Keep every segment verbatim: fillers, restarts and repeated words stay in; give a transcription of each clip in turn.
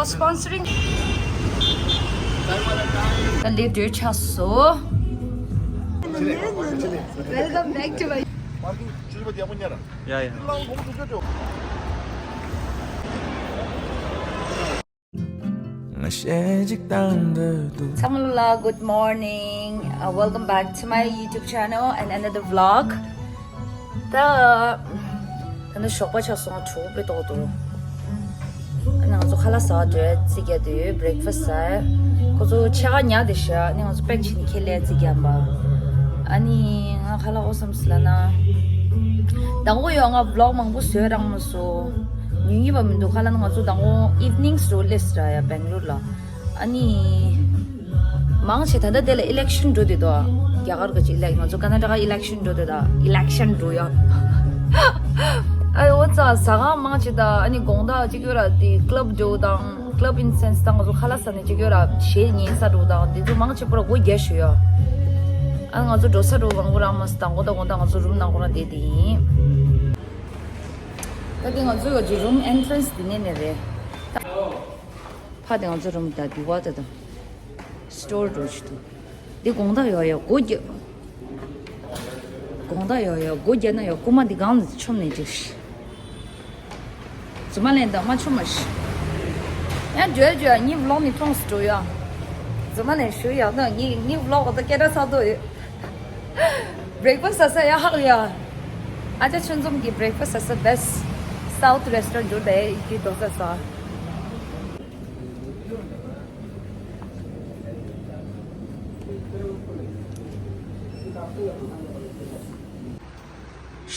Sponsoring. ད་ལས་འགྲོས་ཆགས་སོ། Welcome back to my ཡ་ཡ། ཚང་མ་ལ་good morning. Uh, welcome back to my YouTube channel and another vlog. ད་ད་ནི་ཞོགས་པ་ཆགས་སོང་། གྲོད་པ་ལྟོགས་འདུག་ཨ་ནི་ང་ཚོ་ཁ་ལག་ཟ་འགྲོ་རྩིས་རྒྱག་དུས་breakfast ཟ། ཁོ་ཚོ་ཕྱེད་ཀ་ཉལ་བསྡད་ཤག་ཨ་ནི་ང་ཚོ་pack བྱས་ནས་ཁྱེར་སླེབས་རྩིས་རྒྱག་པ། ཨ་ནི་ང་ཁ་ལག་ཨོ་བསམ་སི་ལ་ན། དང་པོ་ཡོང་ང་vlog མང་པོ་བཟོས་རག་མ་སོང་། ཉུང་ཉུང་བ་མི་འདུག་ཁ་ལག་ན་ང་ཚོ་དང་པོ་evening་སུ་སླེབས་ར་ཡ་Bangalore་ལ། ཨ་ནི། མང་ཆེ་ད་ལྟ་དེ་ལ་election་འགྲོ་དེ་དོ། རྒྱ་གར་གྱི་ཅིག་ལེགས་ང་ཚོ་ཀ་ན་ཊ་ཀ་election་འགྲོ་དེ་ད་election་འགྲོ་ཡ། ཨ་ཡོ་ཙ་ཟ་ཁང་མང་ཆེ་ད་ཨ་ནི་དགོང་དག་ཅིག་ཡོད་ར་དེ་club་འགྲོ་དང་club incense་དང་ང་ཚོ་ཁ་ལག་ཟ་ནས་ཅིག་ཡོད་ར་གཞས་ཉན་ས་འགྲོ་དང་དེ་ཚོ་མང་ཆེ་པོ་ར་སྒོ་རྒྱག་ཞུ་ཡ། ཨ་ང་ཚོ་འགྲོ་ས་འགྲོ་མང་པོ་རག་མ་སོང་། དང་པོ་ད་དགོང་དག་ང་ཚོ་རུམ་ནང་ཁོ་རང་བསྡད་དེ་ཡིན། ད་དེ་ང་ཚོ་ཡོད་ཀྱི་room entrance་དེ་ནས་ནས་རེད། ཕ་དེ་ང་ཚོ་རུམ་ད་དེ་བ་ད་ད་store་འགྲོ་ཆུ་དུ། འདི་དགོང་དག་ཡོད་ཡོད་སྒོ་རྒྱག་དགོང་དག་ཡོད་ཡོད་སྒོ་རྒྱག་ན་ཡོད་རྐུན་མ་འདི་སྒང་ལ་མཆོང་ནས་འཇིགས་ཤི། རྫུན་མ་ལན་དང་མ་མཆོང་མ་ཤི། ཡང་འཇོལ་འཇོལ་ངའི་vlog་ནི་མཐོང་སུ་འགྲོ་ཡ། རྫུན་མ་ལན་ཞུ་ཡ་ན་ངའི་ངའི་vlog་འོ་ད་སྐད་སྒྲ་ཚ་དོ་ཡོད། Breakfast་ཟ་ས་ཡ་ཧག་ཡ། ཨ་ཅག་ཆུན་འཛོམས་ཀྱི་breakfast་ཟ་ས་best South restaurant་འགྱུར་དེ་ཡི་དོ་ས་ས།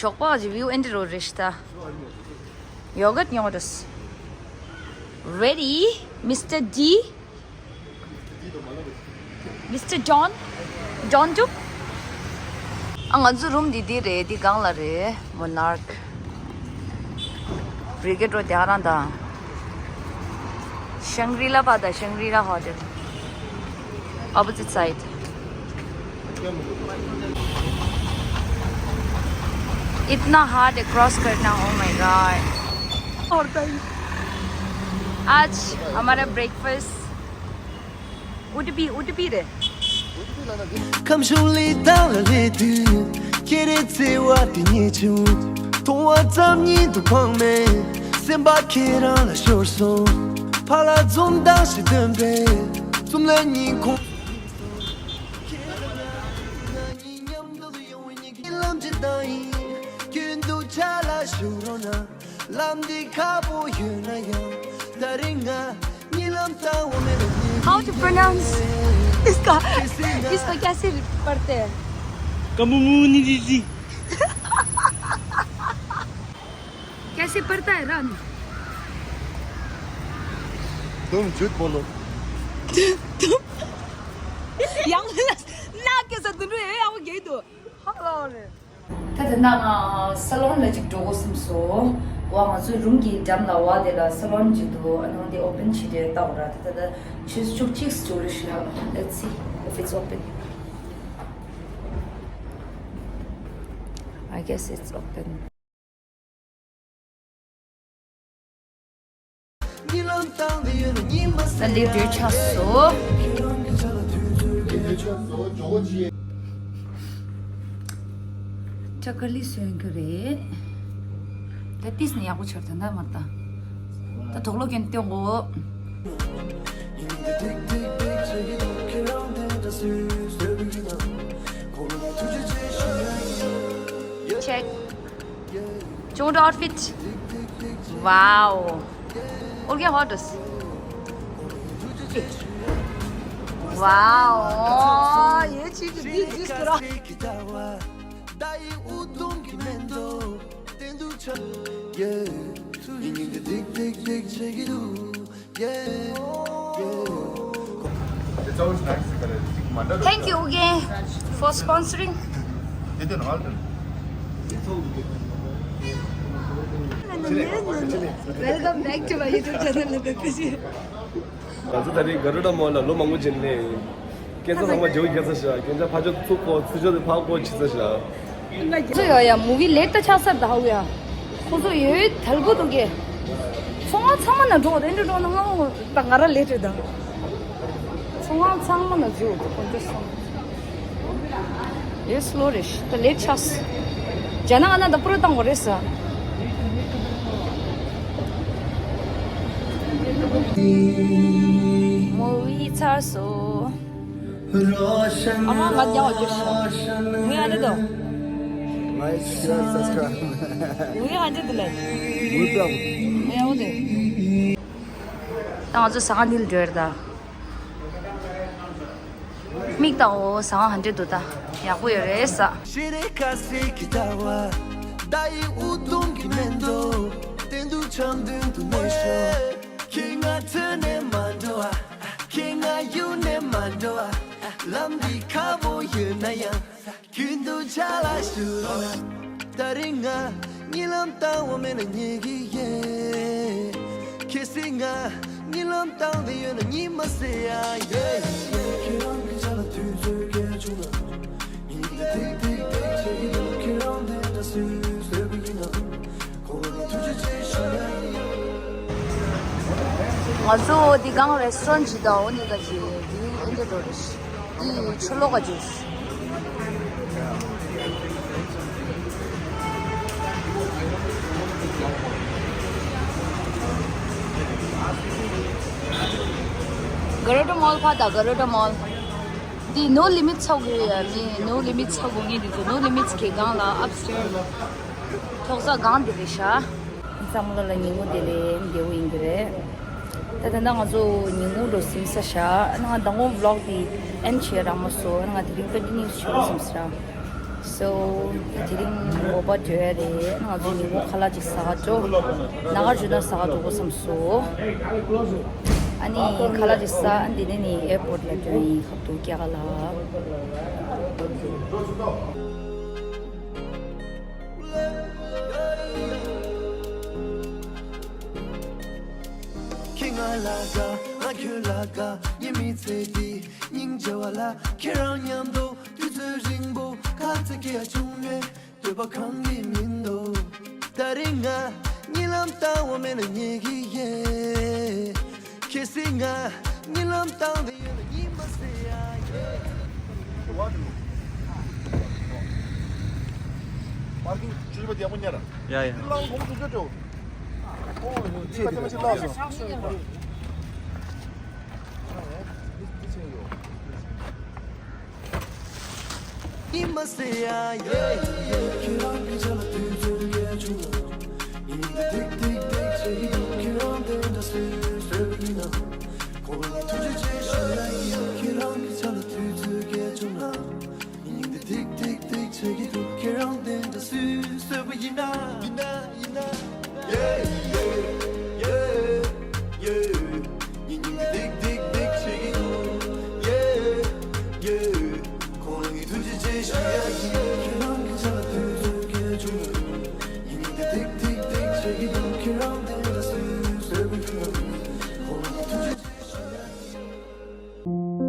ཞོགས་པ་གི་view་ཨེ་འདྲ་རོ་རེད་ཤི་ད། Yogurt noodles. Ready, Mister D? Mister John? John Duke? ཨ་ང་ཚོ་room་འདི་འདི་རེད། འདི་སྒང་ལ་རེད། Monarch Brigade Road་དེ་ཨ་རང་དང་། Shangri-La་པ་དང་Shangri-La Hotel opposite side. इतना hard है cross करना, oh my God. और कहीं। आज हमारा breakfast उडुपी, उडुपी रे। ཁམས་གཞུང་ལི་ཐང་ལ་སླེབས་དུས། ཁྱེད་རའི་བརྩེ་བ་དེ་རྙེད་བྱུང་། མཐོང་བ་ཙམ་ཉིད་དུ་འཕངས་མེད། སེམས་པ་ཁྱེད་རང་ལ་ཤོར་སོང་། ཕ་ལ་འཛུམ་མདངས་ཤིག་སྟོན་པས། ཙུམ་ལ་སྙིང་ཁོང་། ཁྱེད་རང་ང་གཉིས་མཉམ་དུ་ཡོང་བའི་ཉིན་གྱི་ལམ་ཇི་ལྟར་ཡིན། རྒྱུན་དུ་ཆ་ལ་ཞུགས་རོགས་གནང་། ལམ་འདི་ཁག་པོ་ཡོད་ན་ཡང་། ད་རིང་ང་གཉིད་ལམ་བཏང་བ་མེད་ལ། How to pronounce इसका? इसको कैसे पढ़ते हैं? कमुमुनिरिरी। कैसे पढ़ता है रानी? तुम झूठ बोलो। तुम। ཡང་ན་སྐད་ས་དུ་འགྲོ་ཡང་གེ་དུ། ཧ་ལ་རེད། ད་དེ་ན་ང་སལ་ལོན་ལ་ཅིག་འགྲོ་དགོས་བསམ་སོང་། ང་ཚོའི་རུམ་གྱི་འགྲམ་ལ་བ་དེ་ལ་སལ་ལོན་ཅིག་འདུག་ཨ་ནི་འདི་ཨོ་པན་བྱེད་དེ་ལྟ་བ་ར། ད་ད་ད་ཆུ་ཚོད་བཅུ་གཅིག་ཙམ་རེ་ཞིག་ལ། Let's see if it's open. I guess it's open. ད་ལས་འགྲོས་ཆགས་སོ། ཅ་ཀ་ལི་སོན་གི་རེད། ད་ཏིས་ནི་ཡག་པོ་ཆར་ད་འདའ་མ་ད། ད་དོག་ལོ་གན་སྟོན་གོ། Check. Chung outfit. Wow. Olga hot. Wow. ये चीज दिस दिस करा। Thank you again for sponsoring. Welcome back to my YouTube channel. ང་ཚོ་ད་རེས་ག་རུ་ཌ་མོལ་ལ་ལོ་མང་པོ་ཕྱིན་ནས། སྐད་ཆ་ཚང་མ་བརྗེ་པོ་བརྒྱབ་ཚར་ཤག་སྐད་ཆ་ཕར་ཕྱོགས་ཚུར་གོ། ཚུར་ཕྱོགས་དེ་ཕར་གོ་བྱས་ཚར་ཤག་ཁོ་ཚོ་ཡོད་ཡ། མུ་བི་ལེཊ་ད་ཆགས་ས་ད་ཧ་གོ་ཡ། ཁོ་ཚོ་ཡོད་དལ་པོ་འདུག་གས། ཚོ། ཚང་མ་ཚང་མ་ན་འགྲོ་དེ་འདྲ་འགྲོ་ན་ང་ད་ང་ར་ལེ་ཊི་ད། ཚང་མ་ཚང་མ་ན་འཛུལ་དགོན་པ་སོང་། ཨེ་སི་ལོ་རེད་ཤི་ད་ལེ་ཊི་ཆགས། ཇ་ན་ང་ན་ད་པུ་རུ་བཏང་དགོས་རེད་ས། མོ་བི་ཚར་སོང་། ཨ་མ་ང་རྒྱག་པ་བརྗོད་ཤག་ངའི་ཨ་འདྲ་དོ། ངའི་ཤར་སབ་སི་ཀ་རའིབ། ངའི་ཨ་འདྲ་དེ་ལས། ངའི་པྲོག་ངའི་འོ་དེ། ད་ང་ཚོ་ཟ་ཁང་འདི་ལ་འགྲོ་ཡ་རེད་ད། མིག་ལྟ་འོ་ཟ་ཁང་ཧ་འདྲ་འདུག་ད། ཡག་པོ་ཡོད་རེད་ས། ཁྱེད་ང་ཐོན་ནས་མ་འགྲོ་བ། ཁྱེད་ང་གཡུག་ནས་མ་འགྲོ་བ། ལམ་འདི་ཁག་པོ་ཡོད་ན་ཡང་། ཁྱོད་འདུག་ཆ་ལ་ཞུ་རོགས། ད་རིང་ང་གཉིད་ལམ་བཏང་བ་མེད་ན་ཉལ་གི་ཡིན། གལ་སྲིད་ང་གཉིད་ལམ་བཏང་བསྡད་ཡོད་ན་གཉིད་མ་སད་ཡ་ཡེ། ཁྱེད་རང་གི་ཆ་ལ་དུས་ཚོད་སྐྱེལ་བྱུང་ན། ཉིན་གྱི་ཐིག་ཐིག་ཐིག་བྱེད་ཀྱི་འདུག་ཁྱེད་རང་དེ་འདྲ་སུས་བཟོས་པ་ཡིན་ནམ། ང་ཚོ་འདི་སྒང་རེ་སི་ཊོ་རན་ཊི་ཅིག་དང་འོ་ནི་ག་ཅིག་འདི་ཨེ་འདྲ་འགྲོ་རེད། འདི་ཆུ་ལོག་ག་ཅིག་ག་རོ་ཊ་མོལ་ཕ་ད་ག་རོ་ཊ་མོལ། འདི་ནོ་ལི་མིཊ་ཚོགས་དགོས་ཡ་མི་ནོ་ལི་མིཊ་ཚོགས་དགོས་ངེས་འདི་ཚོ་ནོ་ལི་མིཊ་གི་སྒང་ལ་ཨབ་སི་ཊེར་ཐོག་ས་སྒང་འདི་རེད་ཤག་ཚང་མ་ལ་ཉིན་མོ་བདེ་ལེགས་བདེ་པོ་ཡིན་གྱི་རེད། ད་ད་ལྟ་ང་ཚོ་ཉིན་གུང་འགྲོ་ཟིན་ས་ཤག་ཨ་ནི་ང་མདང་དགོང་བི་ལོག་འདི་ཨེན་ཌི་བྱེད་རག་མ་སོང་། ཨ་ནི་ང་དེ་རིང་ཀོན་ཊི་ནིའུ་བྱེད་དགོས་བསམ་ས། སོ་ད་དེ་རིང་འོ་བ་འགྲོ་ཡ་རེད། ཨ་ནི་ང་ཚོ་ཉིན་གུང་ཁ་ལག་ཅིག་ཟ་ག་འགྲོ། ན་ག་རྒྱུ་ན་ཟ་ག་འགྲོ་དགོས་བསམ་སོང་། ཨ་ནི་ཁ་ལག་ཅིག་ཟ། ཨ་ནི་དེ་ནས་ནི་ཨེར་པོར་ཊི་ལ་འགྲོ་ཡིན། ཁ་ཐུག་སྐྱེལ་ག་ལ། ཁྱེད་ང་ལ་དགའ། ང་ཁྱོད་ལ་དགའ། ངའི་མི་ཚེ་འདི་སྙིང་རྗེ་བ་ལ། ཁྱེད་རང་མཉམ་དུ་དུས་ཚོད་རིང་པོ་ཁ་ཚ་གི་ཡ་བྱུང་བས་འདོད་པ་གང་གི་མིན་འདུག་ད་རིང་ང་གཉིད་ལམ་བཏང་བ་མེད་ན་ཉལ་གི་ཡེ། གལ་སྲིད་ང་གཉིད་ལམ་བཏང་བསྡད་ཡོད་ན་གཉིད་མ་སད་ཡ་ཡེ། པར་ཀིང་ཆུ་ཚོད་བདེ་མོ་ཉར། ཡ་ཡ། ལང་གོང་ཆུ་ཚོད་འགྲོ། ཨོ་ཡོ་ཆེ་དེ་ཆེ་ལགས་སོ། ཉི་མ་ཟེར་ཡ་ཡེ། ཁྱེད་རང་གི་ཆ་ལ་དུས་ཚོད་སྐྱེལ་བྱུང་། ཉིན་གྱི་ཐིག་ཐིག་ཐིག་བྱེད་ཀྱི་འདུག་ཁྱེད་རང་དེ་འདྲ་སུས་བཟོས་པ་ཡིན་ནམ། ཁོང་ལ་ཐུགས་རྗེ་ཆེ་ཞུ་ཡ་ཡིན། ཁྱེད་རང་གི་ཆ་ལ་དུས་ཚོད་སྐྱེལ་བྱུང་ན། ཉིན་གྱི་ཐིག་ཐིག་ཐིག་བྱེད་ཀྱི་འདུག་ཁྱེད་རང་དེ་འདྲ་སུས་བཟོས་པ་ཡིན་ནམ། ཡིན་ན་ཡིན་ན། Yeah, yeah, yeah, yeah. ཉིན་གྱི་ཐིག་ཐིག་ཐིག་བྱེད་ཀྱི་འདུག Yeah, yeah. ཁོང་ལ་ངས་ཐུགས་རྗེ་ཆེ་ཞུ་ཡ་ཡིན། ཁྱེད་རང་གི་ཆ་ལ་དུས་ཚོད་སྐྱེལ་བྱུང་། ཉིན་གྱི་ཐིག་ཐིག་ཐིག་བྱེད་ཀྱི་འདུག་ཁྱེད་རང་དེ་འདྲ་སུས་བཟོས་པ་ཡིན་ནམ། ཁོང་ལ་ངས་ཐུགས་རྗེ་ཆེ་ཞུ་ཡ་ཡིན།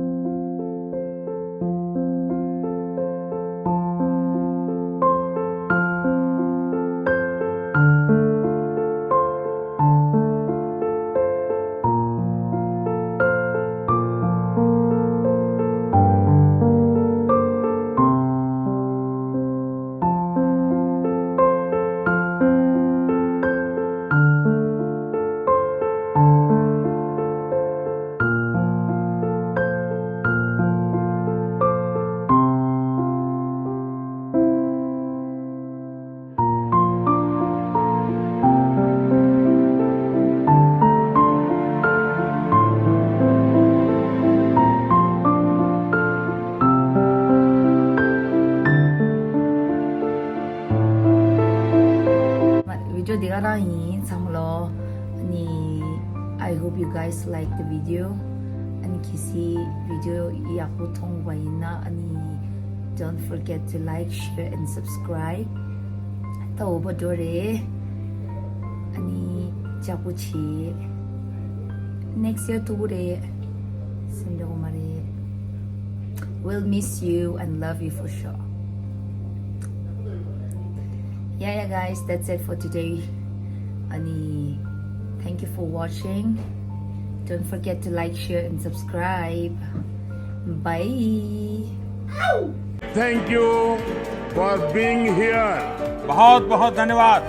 བི་ཌིའོ་འདི་ག་རང་ཡིན་ཚང་མ་ལོ། ཨ་ནི། I hope you guys like the video. ཨ་ནི་གལ་སྲིད་བི་ཌིའོ་ཡག་པོ་མཐོང་བ་ཡིན་ན་ཨ་ནི། Don't forget to like, share and subscribe. ད་འོ་བ་འགྲོ་རེད། ཨ་ནི་ལྕགས་པོ་བྱེད། Next year ཐུག་གི་རེད། སེམས་འགྲོ་གི་མ་རེད། We'll miss you and love you for sure. Yeah, yeah, guys, that's it for today. ཨ་ནི། Thank Thank you for watching. Don't forget to like, share, and subscribe. Bye. Thank you for being here. बहुत बहुत धन्यवाद।